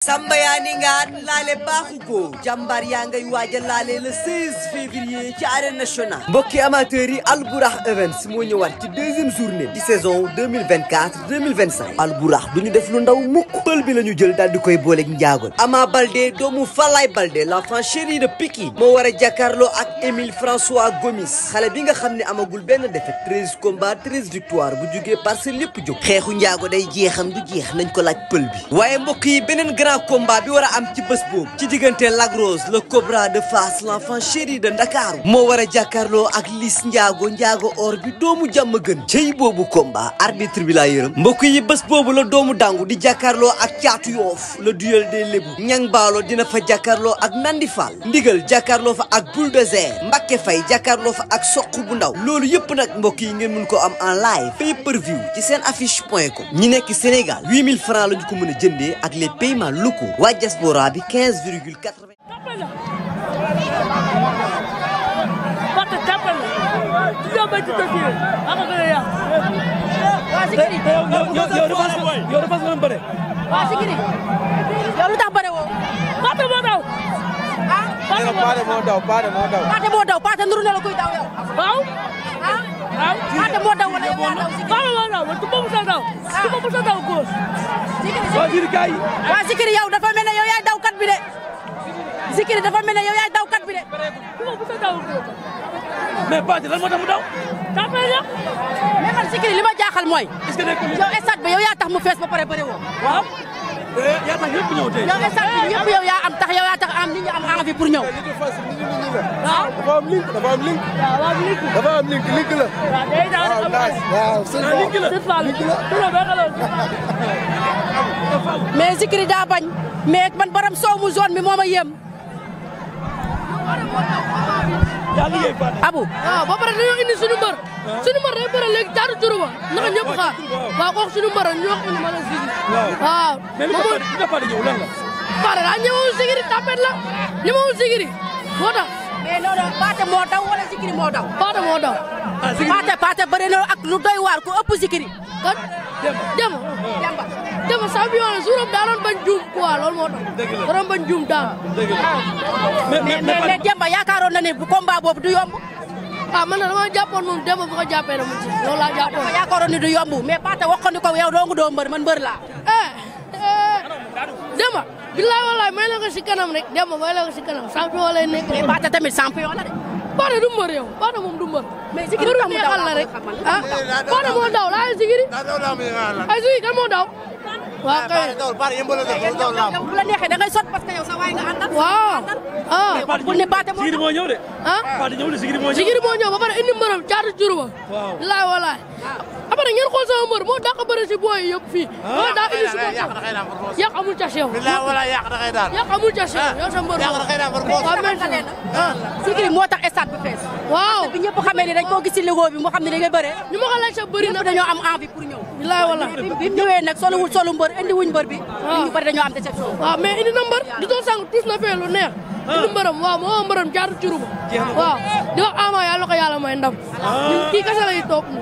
Samba yaa ni nga laale baaxu ko jàmbaar yaa ngay waaja laale le 16 février ci arène nationale mbokki amateurs yi Albourakh Events moo ñëwaat ci deuxième journée di saison 2024-2025 Albourakh du ñu def lu ndaw mukk pël bi la ñu jël daal di koy booleeg njaagoon Ama Baldé doomu Falaye Baldé l'enfant chéri de Pikine moo war a jàkkaarloo ak Émile François Gomis xale bi nga xam ne amagul benn défaite 13 combats 13 victoires bu jugee Parcelles lépp jóg xeexu njaago day jeexam du jeex nañ ko laaj pël bi waaye mbokk yi beneen grand combat bi war a am ci bés boobu ci diggante Lac Rose le Cobra de Fass l'enfant chéri de Ndakaaru moo war a jàkkaarloo ak Liss Njaago or bi doomu jàmm gën cey boobu combat arbitre bi laa yërëm mbokk yi bés boobu la doomu dangu di jàkkaarloo ak caatu yoof le duel des lébu ñang baalo dina fa jàkkaarloo ak Nandi Fall ndigal jàkkaarloo fa ak bulldozer Mbacké Faye jàkkaarloo fa ak soq bu ndaw loolu yëpp nag mbokk yi ngeen mun ko am en live pay per view ci seen affiche.com ñi nekk Sénégal 8000 francs lañu ko mën a jëndee ak les paiements locaux waa diaspora bi 15,80. yow dafa nga bëre. waaw Sikiri yow lu tax bëre woo. Paate moo daw. ah Paate moo daw. Paate moo daw Paate nuru na la kuy daw yow. waaw. ah Paate moo daw wala yow yaa daw Sikiri. Paate moo daw man tuba mu sa daw. tuba mu sa daw góor. Sikiri waaw Sikiri yow dafa mel ne yow yaay dawkat bi de. Sikiri dafa mel ne yow yaay dawkat bi de. tuba mu sa daw góor. mais Paate lan moo tax mu daw. tapé la. mais man Sikiri li ma jaaxal mooy. est-ce que nekkul yow stade bi yow yaa tax mu fees ba pare bëre woo. waaw. yaa tax ñëpp ñëw tey. yow stade bi ñëpp yow yaa am tax yow yaa tax am nit ñi am envie pour ñëw. waaw. dafa am link. waaw link la. waaw day daal am na. waaw link la. c'est ça mais Sikiri daa bañ mais man borom soow mu zone bi moo ma yem. yaa liggéey Paate. Abu waaw ba pare dañoo indi suñu mbër. suñu mbër day bëre léegi jaatu juruba naka ñëpp xaar. waaw kooku suñu mbër ñu wax ñu mën a Sikiri. waaw mais li nga Paate ñëw lan la. Paate daa ñëwul Sikiri tapet la ñëwul Sikiri moo tax. mais loolu Paate moo daw wala Sikiri moo daw. Paate moo daw. Paate bëri na ak lu doy waar ku ëpp Sikiri. kan Demba champion la suuram daa doon bañ juum quoi loolu moo tax. dëgg la doon bañ juum daan. dëgg la mais Demba yaakaaroon na ne bu combat boobu du yomb. ah man dama jàppoon moom Demba bu ko jàppee na mu ci loolu laa jàppoon. dafa yaakaaroon ni du yomb mais Paate wax ko ni ko yow doo doo mbër man mbër laa. Demba billaay wallaay may la ko si kanam rek Demba may la ko si kanam champion lay nekk. mais Paate tamit champion la de. Paate du mbër yow Paate moom du mbër. mais Sikiri tax mu daw la rek ah Paate moo daw laa Sikiri ay Sikiri kan moo daw. waaw kay yow bu la neexee da ngay sot parce que yow sa waay nga àndal. waaw ah bu ne Paate moo Sikiri moo ñëw de. ah Paate ñëw de Sikiri moo ñëw. Sikiri moo ñëw ba pare indi mbërëm caatu juruba. waaw billaay wallaay. après ngeen xool sama mbër moo dàq bëre si booy yëpp fii. moo daa indi si boppam yàq amul ca sew. yàq amul ca sew yow sa mbër waaw merci. Sikiri moo tax stade bi fees. waaw bi ñëpp xamee ni dañ koo gis ci Ligo bi mu xam ne da ngay bëre. ñu ma ko laaj sa bëri na ñëpp dañoo am envie pour ñëw. billaay wallaay. bi mu ñëwee nag soluwul solu mbër indi wuñ mbër bi. ñu bëri dañoo am déception. waaw mais indi na mbër di doon sànq tous na fee lu neex. indi mbërëm waaw moo mbërëm jaatu juruba. waaw di wax Ama yàlla ko yàlla may ndam. ñun kii kese lay topp ñu.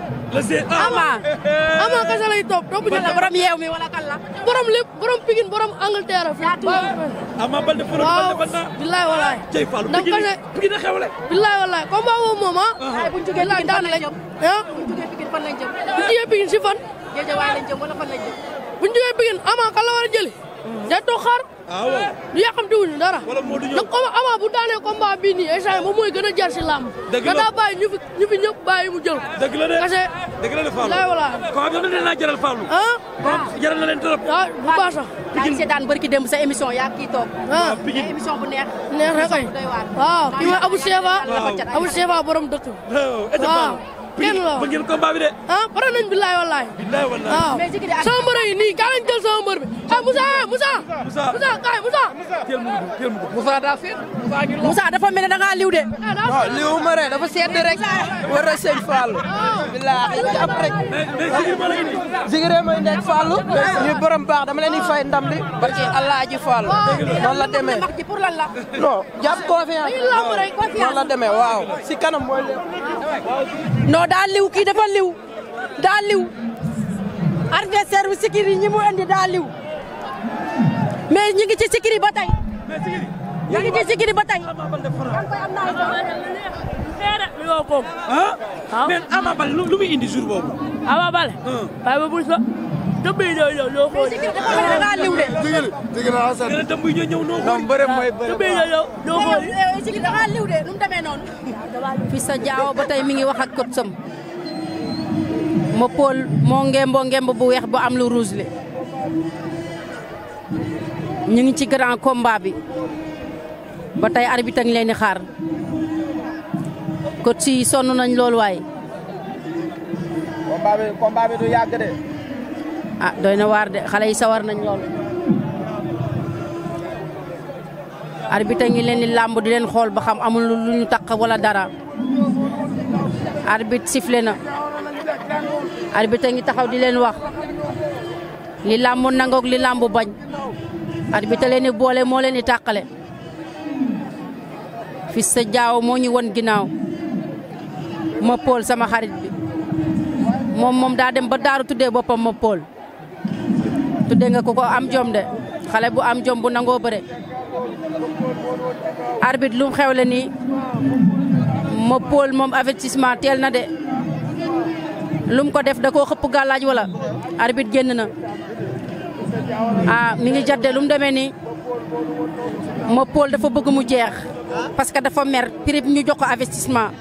Ama kese lay topp ñu wala borom yeew mi wala kan la. borom lépp borom Pikine borom Angleterre fi. Ama Baldé fële waaw ban na. billaay wallaay. Jey Fallou ndam kese Pikine a xewle. billaay wallaay combat boobu moom ah. waaye bu ñu jógee Pikine fan lañ jëm. ah bu ñu jógee Pikine fan lañ jëm. bu ñu jógee Pikine si fan. Géejawaay lañ jëm wala fan lañ jëm. bu ñu jógee Pikine Ama kan la war a jëli. day toog xaar. waaw. du yàqamti wuñu dara. wala moo du ñëw. donc comme Ama bu daanee combat bii nii instant moom mooy gën a jar si làmb. dëgg la daa bàyyi ñu fi ñëpp bàyyi mu jël. dëgg la de kese dëgg la de Fallou. billaay wallaay. ko xam ne naa jaral Fallou. ah jaral na leen trop. waaw bu baax sax. yaa ngi seetaan barki démb sa émission yaa kii toog. ah mais émission bu neex. neex rek kay. doy waar. waaw kii mooy Abou Sefa. waaw Abou Sefa borom dëkk. waaw. kenn la ba ngeen combat bi de. ah pare nañ billaay wallaay. billaay wallaay. waaw mais Sikiri ak sama mbër yi nii kaa lañ jël sama mbër bi. ah Moussa kaay Moussa. teel mu dugg teel mu dugg. Moussa daa fi Moussa dafa mel ne da ngaa liw de. waaw liwu ma rek dafa sedd rek war a sëñ Fallou billaahi jàpp rek mais Sikiri moo la indi. Sikiri mooy nekk Fallou ñu borom baax dama leen di fay ndam li barki Allah ji Fallou noonu la demee wax ji pour lan la. non jàpp confiance noonu la demee waaw si kanam mooy lépp non daa liw kii dafa liw daa liw adversaire bi Sikiri ñi mu indi daa liw mais ñu ngi ci sikiri ba tey. mais Sikiri. ñu ngi ci sikiri ba tey. mais Ama Baldé lu muy indi jour boobu. Ama Baldé. waaye ba bul sa dëbb yi ñoo xool. sikiri dafa mel ne da ngaa liw de. Sikiri naa sant. yéen a dëbb yi ñoo ñëw non bërëm mooy bërëm. dëbb yi ñoo xool. sikiri da ngaa liw de nu mu demee noonu. Fils sa Diao ba tey mi ngi wax ak coach sam ma Paul moo ngemb bu weex bu am lu rouge le ñu ngi ci grand combat bi ba tey arbitre ngi leen di xaar coach yi sonn nañ loolu waaye. combat bi du yàgg de. ah doy na waar de xale yi sawar nañ lool. arbitre ngi leen di làmb di leen xool ba xam amul lu ñu taq wala dara. arbitre sifflé na. arbitre ngi taxaw di leen wax li làmb nangook li làmb bañ. arbitre leen di boole moo leen di tàqale. Fils sa Diao moo ñu won ginnaaw ma Paul sama xarit bi moom daa dem ba daaru tuddee boppam ma Paul tuddee nga ko am jom de xale bu am jom bu nangoo bëre. arbitre lu xewle nii ma Paul moom avertissement teel na de lum ko def da koo xëpp gàllaaj wala arbitre génn na. mi ngi jadde lu mu demee nii ma Paul dafa bëgg mu jeex parce que dafa mer prix ñu jox ko avertissement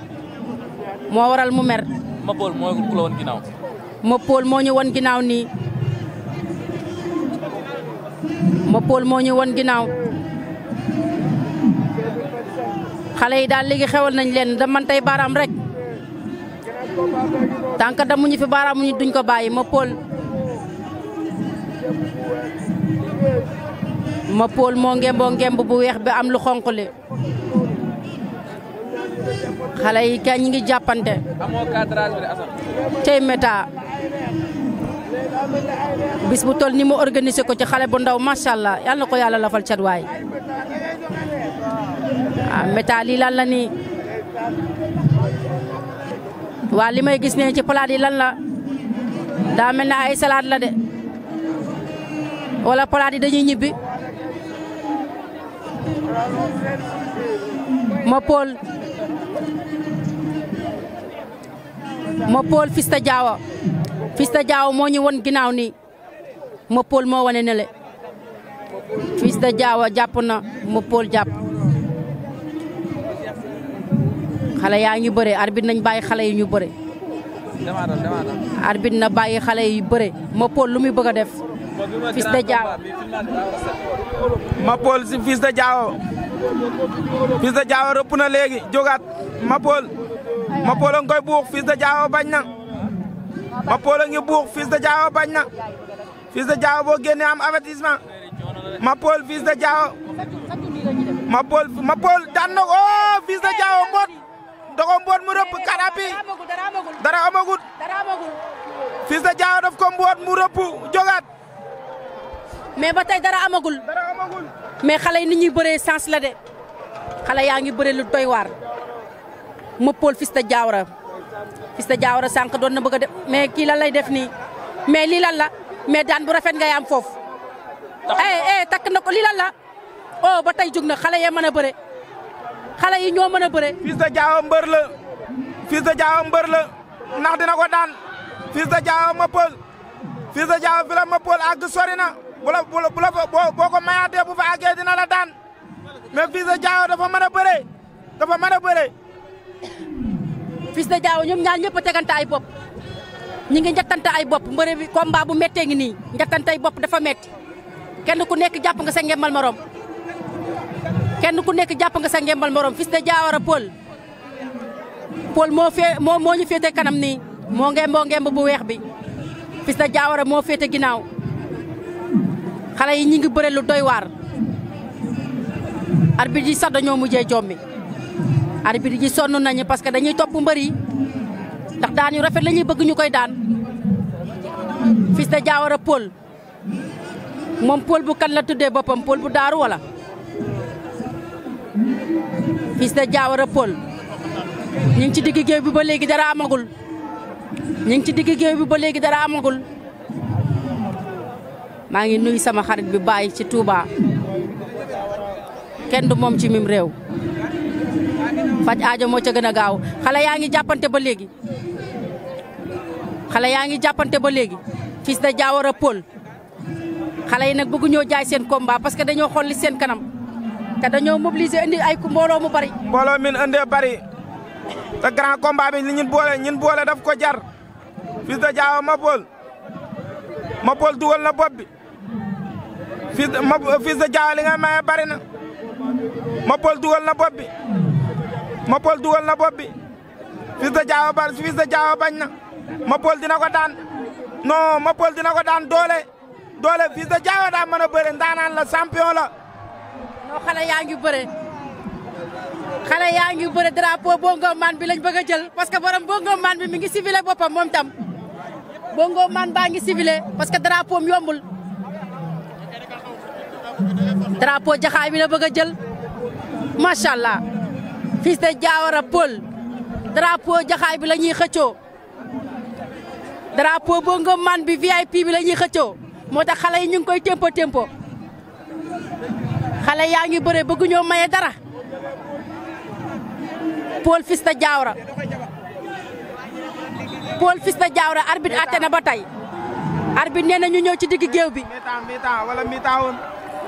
moo waral mu mer. ma Paul moo ku la woon ginnaaw. ma Paul moo ñu won ginnaaw nii ma Paul moo ñu won ginnaaw xale yi daal léegi xewal nañ leen da man tey baaraam rek tànk damuñu fi baaraam ñu duñ ko bàyyi ma Paul moo ngemb bu weex bi am lu xonq li xale yi kañ ñi ngi jàppante. amoo cadrage bi de Assane. tey méta bis bu toll ni mu organisé ko ci xale bu ndaw macha allah yal na ko yàlla lafal cat waay. méta lii lan la nii waa li may gis ne ci palaat yi lan la daa mel ne ay salade la de wala palaat yi dañuy ñibbi. ma Paul Fils sa Diao Fils sa Diao moo ñu won ginnaaw nii ma Paul moo wane ne le Fils sa Diao jàpp na ma Paul jàpp. xale yaa ngi bëre arbitre nañ bàyyi xale yi ñu bëre. arbitre na bàyyi xale yi bëre ma Paul lu muy bëgg a def. Fils sa Diao ma Paul si Fils sa Diao Fils sa Diao rëpp na léegi jógaat ma Paul a ngi koy buux Fils sa Diao bañ na ma Paul a ngi buux Fils sa Diao bañ na Fils sa Diao boo génnee am avertissement ma Paul Fils sa Diao ma Paul daan na ko Fils sa Diao mboot dogo mboot mu rëpp karapi dara amagut Fils sa Diao daf ko mboot mu rëpp jógaat. mais ba tey dara amagul mais xale yi ni ñuy bëree sens la de xale yaa ngi bëree lu doy waar ma Paul Fils sa Diao sànq doon na bëgg a def mais kii lan lay def nii mais lii lan la mais daan bu rafet ngay am foofu. takk na ko lii lan la oh ba tey jug na xale yee mën a bëre xale yi ñoo mën a bëre. Fils sa Diao mbër la Fils sa Diao mbër la ndax dina ko daan Fils sa Diao ma Paul Fils sa Diao fi la ma Paul àgg sori na. boo ko mayaatee bu fa àggee dina la daan mais Fils sa Diao dafa mën a bëre Fils sa Diao ñoom ñaar ñëpp a tegante ay bopp ñi ngi njattante ay bopp mbëre bi combat bu méttee ngi nii njattante ay bopp dafa métti kenn ku nekk jàpp nga sa ngembal morom Fils sa Diao Paul moo ñu féete kanam nii moo ngemb bu weex bi Fils sa Diao moo féete ginnaaw xale yi ñi ngi bëre lu doy waar arbitre yi sax dañoo mujjee jommi arbitre yi sonn nañu parce que dañuy topp mbër yi ndax daan yu rafet la ñuy bëgg ñu koy daan Fils sa Diao Paul moom Paul bu kan la tuddee boppam Paul bu daaru wala Fils sa Diao Paul ñu ngi ci digg géew bi ba léegi dara amagul maa ngi nuyu sama xarit bi Baye ci Touba kenn du moom ci mim réew faj aajo moo ca gën a gaaw xale yaa ngi jàppante ba léegi Fils de Diawara Peul xale yi nag bëggu ñoo jaay seen combat parce que dañoo xool li seen kanam te dañoo mobiliser indi ay mbooloo mu bari. mbooloo min indee bari te grand combat bi ñun boole daf ko jar Fils de Diawara ma Peul dugal na bopp bi Fils de Diawara li nga maye bari na ma Peul dugal na bopp bi Fils de Diawara bañ na ma Peul dina ko daan non ma Peul dina ko daan doole Fils de Diawara daa mën a bëre ndaanaan la champion la. non xale yaa ngi bëre drapeau bongo man bi lañ bëgg a jël parce que borom bongo man bi mi ngi civilé boppam moom tam bongo man baa ngi civilé parce que drapeau am yombul drapeau jaxaay bi la bëgg a jël macha allah Fils de Diawara Peul drapeau jaxaay bi la ñuy xëccoo drapeau bongo man bi VIP bi la ñuy xëccoo moo tax xale yi ñu ngi koy tempo xale yaa ngi bëre bëggu ñoo maye dara Peul Fils de Diawara arbitre àtte na ba tey arbitre nee na ñu ñëw ci digg géew bi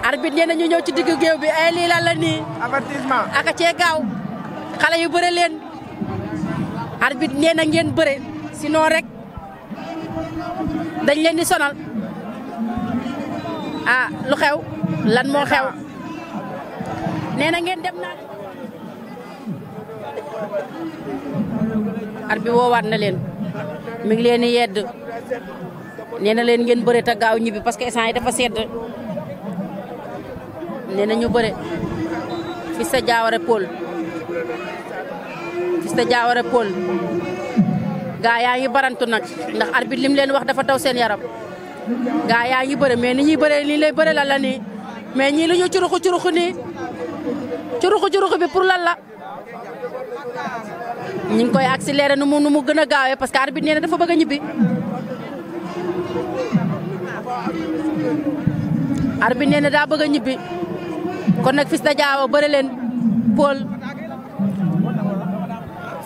arbitre nee na ñu ñëw ci digg géew bi ay lii lan la nii avertissement aka cee gaaw xale yu bëre leen arbitre nee na ngeen bëre sinon rek dañ leen di sonal ah lu xew lan moo xew nee na ngeen dem naa arbitre woowaat na leen mi ngi leen di yedd nee na leen ngeen bëre te gaaw ñibbi parce que instant yi dafa sedd nee na ñu bëre Fils de Diawara Peul gaa yaa ngi barantu nag ndax arbitre lim leen wax dafa taw seen yaram gaa yaa ngi bëre mais ni ñuy bëre nii lay bëre lan la nii mais ñii lu ñu curuxu nii curuxu bi pour lan la ñu ngi koy accéléré nu mu gën a gaawee parce que arbitre nee na dafa bëgg a ñibbi arbitre nee na daa bëgg a ñibbi kon nag Fils de Diawara bëre leen Peul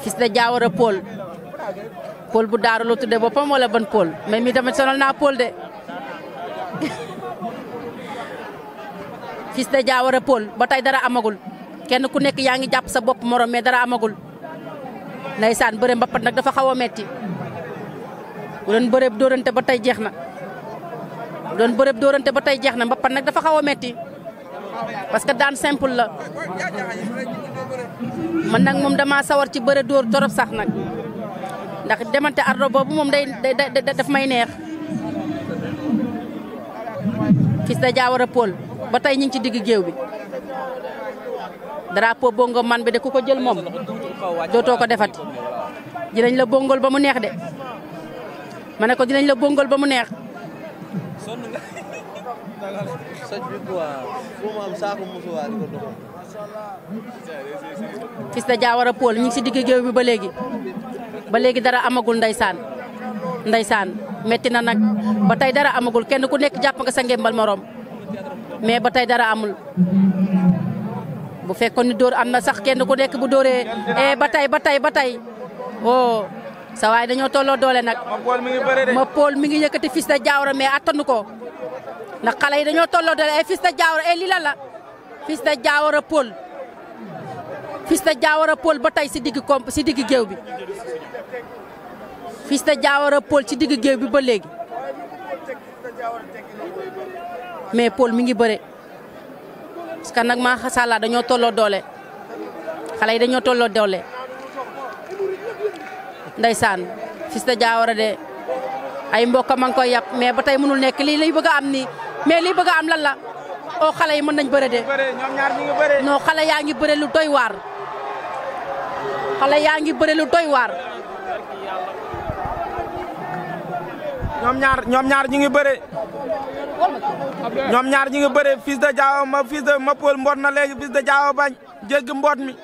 Fils de Diawara Peul bu daaru la tudde boppam wala ban Peul mais mi tamit sonal naa Peul de Fils de Diawara Peul ba tey dara amagul kenn ku nekk yaa ngi jàpp sa bopp morom mais dara amagul ndeysaan bëre mbappat nag dafa xaw a metti bu doon bëre dóorante ba tey jeex na mbappat nag dafa xaw a metti parce que daan simple la man nag moom dama sawar ci bëre dóor torop sax nag ndax demante ardo boobu moom day daf may neex Fils de Diawara Peul ba tey ñu ngi ci digg géew bi drapeau bongo man bi de ku ko jël moom dootoo ko defati dinañ la bongol ba mu neex de ma ne ko dinañ la bongol ba mu neex Fils de Diawara Peul ñu ngi ci digg géew bi ba léegi dara amagul ndeysaan metti na nag ba tey dara amagul kenn ku nekk jàpp nga sa ngembal morom mais ba tey dara amul bu fekkoon ni dóor am na sax kenn ku nekk bu dóoree ba tey oh sa waay dañoo tolloo doole nag ma Peul mi ngi yëkkati Fils de Diawara mais attanu ko ndax xale yi dañoo tolloo doole Fils de Diawara lii la la Fils de Diawara Peul ba tey si digg géew bi Fils de Diawara Peul ci digg géew bi ba léegi mais Peul mi ngi bëre parce que nag maa xasala dañoo tolloo doole xale yi dañoo tolloo doole ndeysaan Fils de Diawara de ay mbokkam a ngi koy yàpp mais ba tey mënul nekk lii lay bëgg a am nii mais lii bëgg a am lan la oh xale yi mën nañ bëre de non xale yaa ngi bëre lu doy waar ñoom ñaar ñu ngi bëre Fils de Diawara ma Peul mboot na léegi Fils de Diawara bañ jéggi mboot mi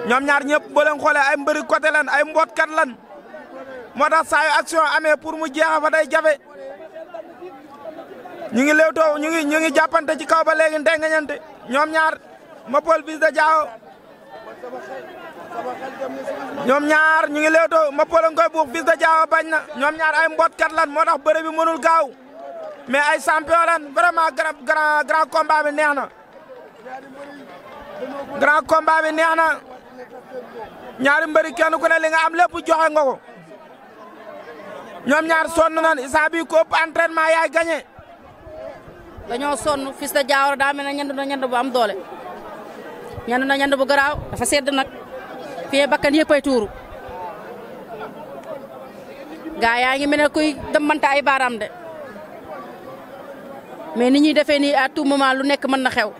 ñoom ñaar ñëpp boo leen xoolee ay mbëri côté lan ay mbootkat lan moo tax saa yu action amee pour mu jeexa fa day jafe ñu ngi lewtoo ñu ngi jàppante ci kaw ba léegi ndengeñante ñoom ñaar Mapol Fils de Diao ñoom ñaar ñu ngi lewtoo Mapol a ngi koy buux Fils de Diao bañ na ñoom ñaar ay mbootkat lan moo tax bëre bi mënul gaaw mais ay champion lan vraiment grand combat bi neex na grand combat bi neex na ñaari mbëri kenn ku ne li nga am lépp joxe nga ko ñoom ñaar sonn nañ instant bii ko ëpp entraînement yaay gagné. dañoo sonn Fils de Diao daa mel ne ñand na ñand bu am doole ñand na ñand bu garaaw dafa sedd nag fii bakkan yëppay tuuru gaa yaa ngi mel ne kuy demante ay baaraam de mais ni ñuy defee nii à tout moment lu nekk mën na xew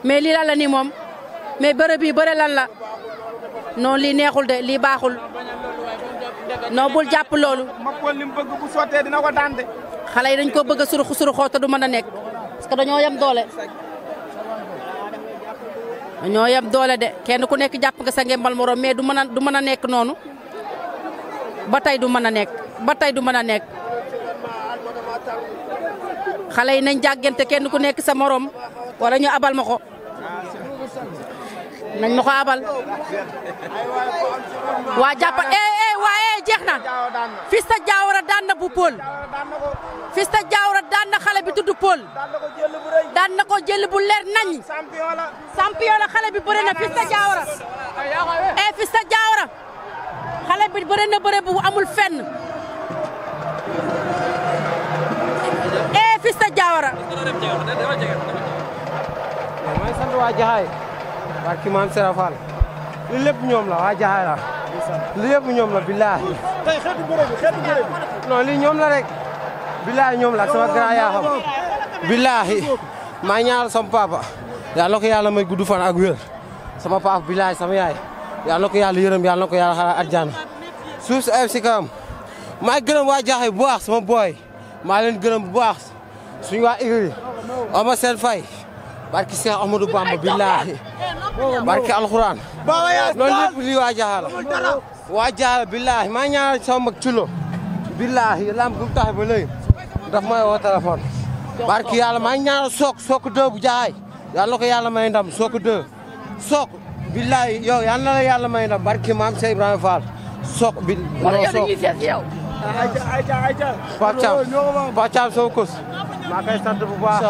mais lii lan la nii moom mais bëre bii bëre lan la non lii neexul de lii baaxul non bul jàpp loolu. Mapol li mu bëgg bu sottee dina ko daan de. xale yi dañ ko bëgg a suruxoo te du mën a nekk parce que dañoo yem doole dañoo yem doole de kenn ku nekk jàpp nga sa ngembal morom mais du mën a nekk noonu ba tey du mën a nekk ba tey du mën a nekk xale yi nañ jàggante kenn ku nekk sa morom wala ñu abal ma ko nañ ma ko abal waa jàppal waaye jeex na Fils de Diao daan na bu Paul Fils de Diao daan na xale bi tudd Paul daan na ko jël bu leer nañ champion la xale bi bëre na Fils de Diao Fils de Diao xale bi bëre na bëre bu amul fenn Fils de Diao may sant waa Jaxaay barki maam Sera Fall li lépp ñoom la waa Jaxaay la li lépp ñoom la billaahi tey xeetu bëre bi non lii ñoom la rek billaahi ñoom la sama grand yaa xam billaahi maa ñaanal sama papa yàlla ko yàlla may gudd fan ak wér sama papa billaahi sama yaay yàlla ko yàlla yërëm yàlla ko yàlla xaaral àjjana suuf si kawam maa gërëm waa Jaxaay bu baax sama booy maa leen gërëm bu baax suñu waa Igri ama seen fay barki Cheikh Ahmadou Bamba billaahi barki alxuraan loolu lépp lii waa Jaxaay la waa Jaxaay billaahi maa ñaanal sama mag culo billaahi lam gum tax ba léegi daf may woo téléphone barki yàlla maa ñaanal sook dë bu Jaxaay yàlla ko yàlla may ndam sook dë sook billaahi yow yàlla na la yàlla may ndam barki maam Cheikh Ibrahima Fall sook bi Pape Thiam sama kos maa koy sant bu baax